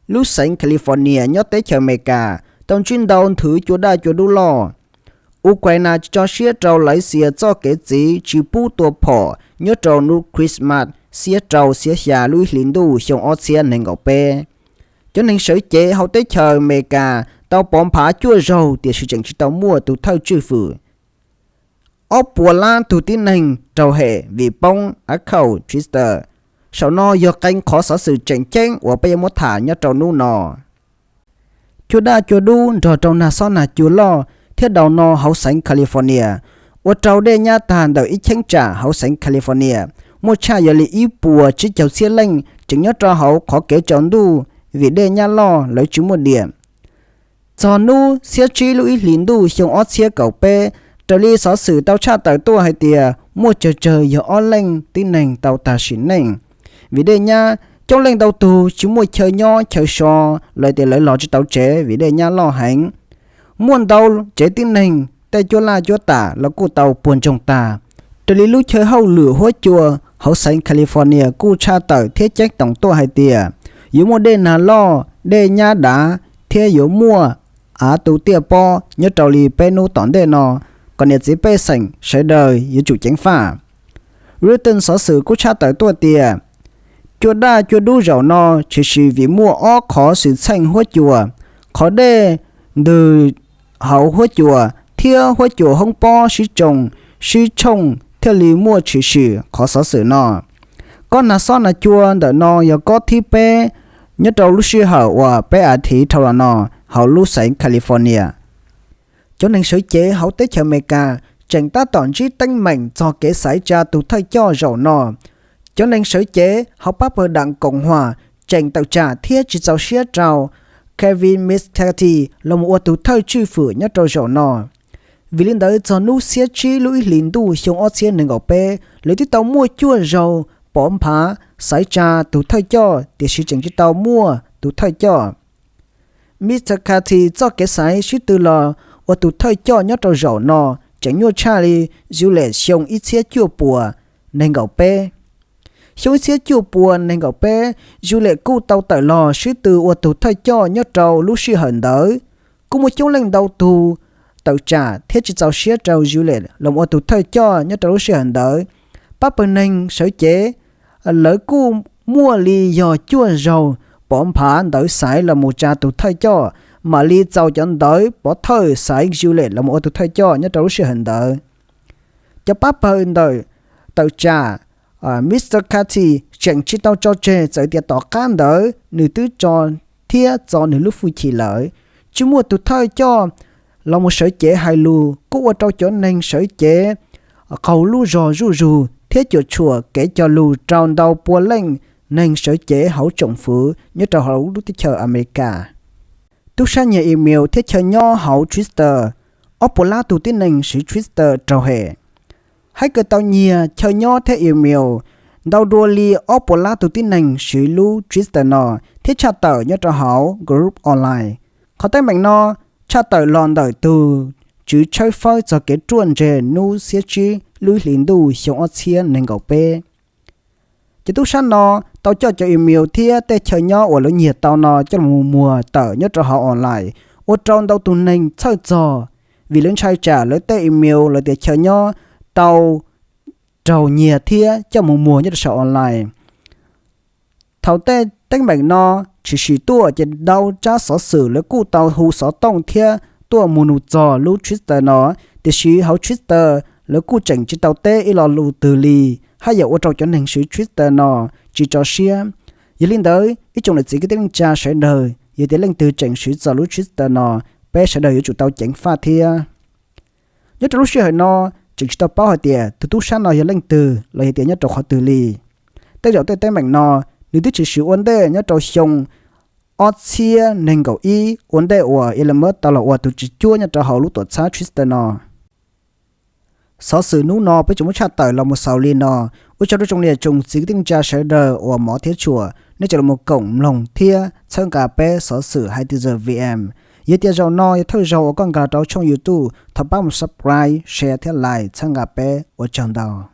Lub xeev California nyob teb chaws Amelikas tau ntsib ntau nthwv cua daj cua dub loj. Ukraine tsis tso siab rau Lav Xias txoj kev txwv tsis pub tua phom nyob rau hnub Christmas xiab rau xiab xya lub ib hlis ntuj xyoo ob txhiab nees nkaum peb. Cov neeg sawv cev hauv teb chaws Amelikas tau pov phav cuaj zaug tiam sis tseem tsis tau muaj tus thawj tswj fwm. Ob puas lab tug tib neeg raug hem vim poob av khauj Twitter. Saum no yog qee qhov xov xwm tseem ceeb uas peb yuav muab tham nyob rau hnub no. Cua daj cua dub nrog rau nag xob nag cua loj thiab daus no hauv xeev California. Ua rau dej nyab tag ntawm ib cheeb tsam hauv xeev California, muaj tshaj yog li ib puas tsib caug txhiab leej tseem nyob rau hauv qhov kev tsaus ntuj vim dej nyab loj lawv tsis muaj diam. Txog hnub xiab tsib lub ib hlis ntuj xyoo ob txhiab kaum peb, raws li xov xwm tau tshaj tawm tuaj hais tias muaj tsawg tsawg yog ob leej tib neeg tau tag sim neej vim dej nyab. Coob leej ntau tug tsis muaj chaw nyob chaw so, lawv tias lawv los tsis tau tsev vim dej nyab loj heev. Muaj ntau tsev tib neeg tej cuab laj cuab tam los kuj tau puag ntsoog tag. Raws li lub chaw hauj lwm huab cua hauv xeev California kuj tshaj tawm thiab ceeb toom tuaj hais tias yuav muaj dej nag loj, dej nyab dav thiab yuav muaj av tu tiaj pob nyob rau li peb hnub tom ntej no, kom niam txiv pej xeem sawv daws yuav tsum ceev faj. Reuters xov xwm kuj tshaj tawm tuaj tias cua daj cua dub zaum no tshwm sim vim muaj ob qhov xwm txheej huab cua, qhov dej ntws hauv huab cua thiab huab cua hoob pob sib tsoo, sib tshooj thiaj li muaj tshwm sim qhov xov xwm no. Kob nag xob nag cua ntawm no yog kob thib peb nyob rau lub sij hawm uas peb as thiv dhau los no hauv lub xeev California. Cov neeg sawv cev hauv teb chaws Amelikas tseem tab tom ntsib teeb meem txog kev xaiv tsa tus thawj coj zaum no. Cov neeg sawv cev hauv pab pawg daam koom huam tseem tawm tsam thiab tsis txaus siab rau Kevin McCarthy los mus ua tus thawj tswj fwm nyob rau zaum no. Vim li ntawd txog hnub xiab tsib lub ib hlis ntuj xyoo ob txhiab nees nkaum peb, lawv twb tau muaj cuaj zaug pov phav xaiv tsa tus thawj coj tiam sis tseem tsis tau muaj tus thawj coj. Mr Carthy txoj kev xaiv sib tw los ua tus thawj coj nyob rau zaum no tseem nyuaj tshaj li Gillette xyoo ib txhiab cuaj puas nees nkaum peb. Xyoo ib txhiab cuaj puas nees nkaum peb, Gillette kuj tau tawm los sib tw ua tus thawj coj nyob rau lub sij hawm ntawd. Kuj muaj coob leej ntau tug tawm tsam thiab tsis txaus siab rau Gillette los ua tus thawj coj nyob rau lub sij hawm ntawd. Pab pawg neeg sawv cev lawv kuj muaj li yog cuaj zaug pov phav ntawv xaiv los mus tsa tus thawj coj, mam li txaus cov ntawv pov thawj xaiv Gillette los mus ua tus thawj coj nyob rau lub sij hawm ntawd. Cov pab pawg ntawm tawm tsam Mr Carthy tseem tsis tau tso tseg, txawm tias tom qab ntawd nws twb tso thiab txo nws lub hwj chim lawm. Tsis muaj tus thawj coj los mus sawv cev hais lus kuj ua rau cov neeg sawv cev qaug lub zog zuj zus thiab cuam tshuam kev cog lus rau ntau pua leej neeg sawv cev hauv tsoom fwv nyob rau hauv lub teb chaws Amelikas. Tub sab nyiag email thiab chaw nyob hauv Twitter, ob puas lab tug tib neeg siv Twitter raug hem. Hacker tau nyiag chaw nyob thiab email ntau dua li ob puas lab tug tib neeg siv lub Twitter no thiab tshaj tawm nyob rau hauv group online. Qhov teeb meem no tshaj tawm los ntawm tus tswv tshawb fawb txog kev ruaj ntseg hnub xiab tsib lub ib hlis ntuj xyoo ob txhiab nees nkaum peb. Cov tub sab no tau coj cov email thiab tej chaw nyob uas lawv nyiag tau no coj los muag tawm nyob rau hauv online, ua rau ntau tus neeg txhawj txog vim lawv ntshai tsam lawv tej email los tias chaw nyob tau raug nyiag thiab coj mus muag nyob rau saum online. Thaum tej teeb meem no tshwm sim tuaj ces ntau tsab xov xwm lawv kuj tau hu xov tooj thiab tuaj mus nug txog lub Twitter no, tiam sis hauv Twitter lawv kuj tseem tsis tau teb ib lo lus twg li, haj yam ua rau cov neeg siv Twitter no tsis tso siab. Yog li ntawd ib tsoom niam txiv kwv tij neej tsa sawv daws, yog tias leej twg tseem siv txog lub Twitter no, peb sawv daws yuav tsum tau ceev faj thiab. Nyob rau lub sij hawm no tseem tsis tau paub hais tias tus tub sab no yog leej twg los yog tias nyob rau qhov twg li. Tej zaum tej teeb meem no nws twb tshwm sim ua ntej nyob rau xyoo ob txhiab nees nkaum ib ua ntej uas Elon Musk tau los ua tus tswv cuab nyob rau hauv lub tuam txhab Twitter no. Xov xwm hnub no peb tsuas muab tshaj tawm los mus xaus li no. Ua tsaug rau tsoom niam tsoom txiv kwv tij neej tsa sawv daws uas hmov thiab tshua nej tseem los koom mloog thiab txhawb nqa peb xov xwm Hais Tias Vm. Yog tias zaum no yog thawj zaug uas koj nkag rau tshooj YouTube, thov pab mus subscribe, share thiab like txhawb nqa peb. Ua tsaug ntau.